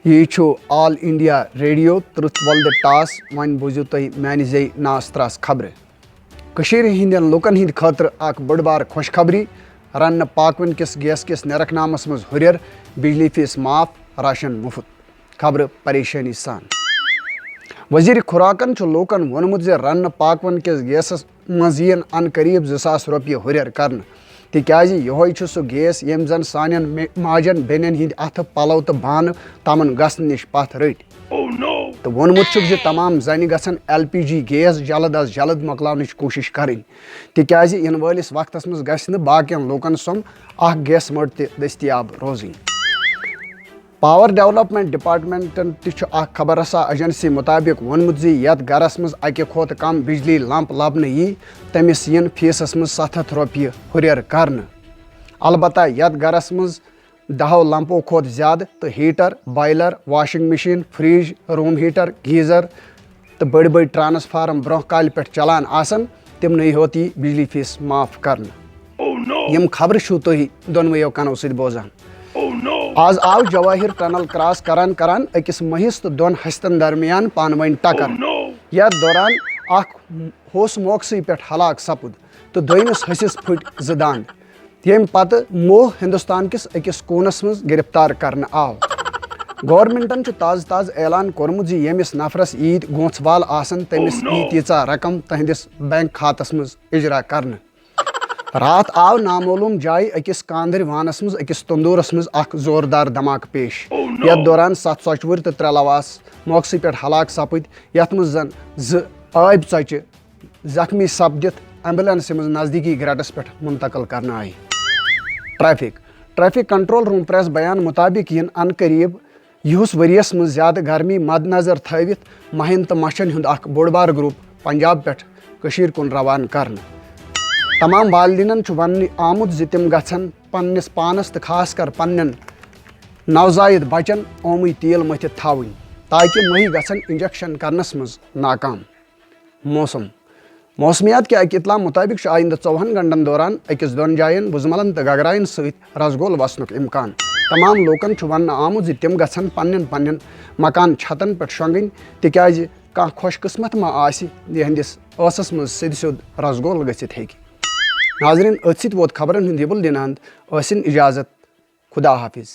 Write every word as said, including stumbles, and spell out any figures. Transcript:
یہِ چھُ آل India radio ترٕٛتھ ول دِ ٹاس۔ وۄنۍ بوٗزِو تُہۍ میانہِ زیٚیہِ ناس تراس خبرٕ۔ کٔشیٖرِ ہٕنٛدٮ۪ن لوٗکن ہٕنٛدِ خٲطرٕ اکھ بٔڑ بار خۄشخبری، رننہٕ پاکوٕنۍ کِس گیس کِس نرخ نامس منٛز ہُرٮ۪ر، بجلی فیس معاف، راشن مُفت۔ خبرٕ پریشٲنی سان۔ وزیر خوراکن چھُ لوٗکن ووٚنمُت زِ رننہٕ پاکوٕنۍ کِس گیسس منٛز یِن ان قریب زٕ ساس رۄپیہِ ہُرٮ۪ر کرنہٕ، تِکیازِ یِہوٚے چھُ سُہ گیس ییٚمۍ زن سانٮ۪ن مے-، ماجن بیٚنٮ۪ن ہٕنٛدۍ اَتھٕ، پلو تہٕ بانہٕ تمن گژھنہٕ نِش پتھ رٔٹۍ۔ تہٕ ووٚنمُت چھُکھ زِ تمام زنہِ گژھن ایل پی جی گیس جلد از جلد مۄکلاونٕچ کوٗشش کرٕنۍ، تِکیازِ یِنہٕ وٲلِس وقتس منٛز گژھِ نہٕ باقین لوٗکن سُم اکھ گیس مٔٹ تہِ دٔستیاب روزٕنۍ۔ پاور ڈیولپمنٹ ڈپارٹمنٹن تہِ چھُ اکھ خبر رساں ایجنسی مُطابق ووٚنمُت زِ یتھ گرس منٛز اکہِ کھۄتہٕ کم بجلی لمپ لبنہٕ یی، تٔمِس یِن فیسس منٛز ستھ ہتھ رۄپیہِ ہُرٮ۪ر کرنہٕ۔ البتہ یتھ گرس منٛز دہو لمپو کھۄتہٕ زیادٕ تہٕ heater, boiler, washing machine, fridge, room heater, geyser تہٕ بٔڑۍ بٔڑۍ ٹرانسفارم برونٛہہ کالہِ پٮ۪ٹھ چلان آسن، تِمنٕے یوت یی بجلی فیس معاف کرنہٕ۔ یِم خبرٕ چھِو تُہۍ دۄنوٕیو کنو سۭتۍ بوزان۔ آز آو جواہر ٹنل کراس کران کران أکِس مٔہِس تہٕ دۄن ہستن درمیان پانہٕ ؤنۍ ٹکر۔ یتھ دوران اکھ ہوٚس موقعسٕے پٮ۪ٹھ ہلاک سپُد تہٕ دوٚیمِس ہسِس پھٕٹۍ زٕ دند، ییٚمہِ پتہٕ موہ ہندوستان کِس أکِس کوٗنس منٛز گرفتار کرنہٕ آو۔ گورنمنٹن چھُ تازٕ تازٕ اعلان کوٚرمُت زِ ییٚمِس نفرس عیٖد گونٛژھ وال آسن، تٔمِس یی تیٖژاہ رقم تہنٛدِس بینک کھاتس منٛز اجرا کرنہٕ۔ راتھ آو نامعلوم جایہِ أکِس کاندرِ وانس منٛز أکِس تندورس منٛز اکھ زوردار دھماکہٕ پیش۔ یتھ دوران ستھ ژۄچہِ وُرۍ تہٕ ترٛےٚ لواس موقعسٕے پٮ۪ٹھ ہلاک سپٕدۍ، یتھ منٛز زن زٕ عٲبۍ ژۄچہِ زخمی سپدِتھ ایمبولینسہِ منٛز نزدیٖکی گریٹس پٮ۪ٹھ منتقل کرنہٕ آیہِ۔ Traffic. Traffic control room press بیان مُطابق یِن ان قریب یِہُس ؤریَس منٛز زیادٕ گرمی مدنظر تھٲوِتھ مہین تہٕ مچھن ہُنٛد اکھ بوٚڑ بار گروپ پنجاب پٮ۪ٹھ کٔشیٖر کُن روانہٕ کرنہٕ۔ تمام والدینن چھُ وننہٕ آمُت زِ تِم گژھن پننِس پانس تہٕ خاص کر پننٮ۪ن نوزائید بچن اومُے تیل مٔتھِتھ تھاوٕنۍ، تاکہ مٔہۍ گژھن انجیکشن کرنس منٛز ناکام۔ موسم۔ موسمیات کہِ اَکہِ اطلاع مُطٲبِق چھُ آیندٕ ژوٚوُہن گھنٹن دوران أکِس دۄن جاین وُزملن تہٕ گگراین سۭتۍ رسگول وسنُک امکان۔ تمام لوٗکن چھُ وننہٕ آمُت زِ تِم گژھن پننٮ۪ن پننٮ۪ن مکان چھتن پٮ۪ٹھ شۄنگٕنۍ، تِکیازِ کانٛہہ خۄش قسمت ما آسہِ یِہنٛدِس ٲسس منٛز سیٚدِ سیوٚد رسگول گٔژھِتھ ہیٚکہِ۔ ناظرین، أتھۍ سۭتۍ ووت خبرن ہُنٛد یہِ بُلٹن اند۔ ٲسِن اجازت۔ خدا حافظ۔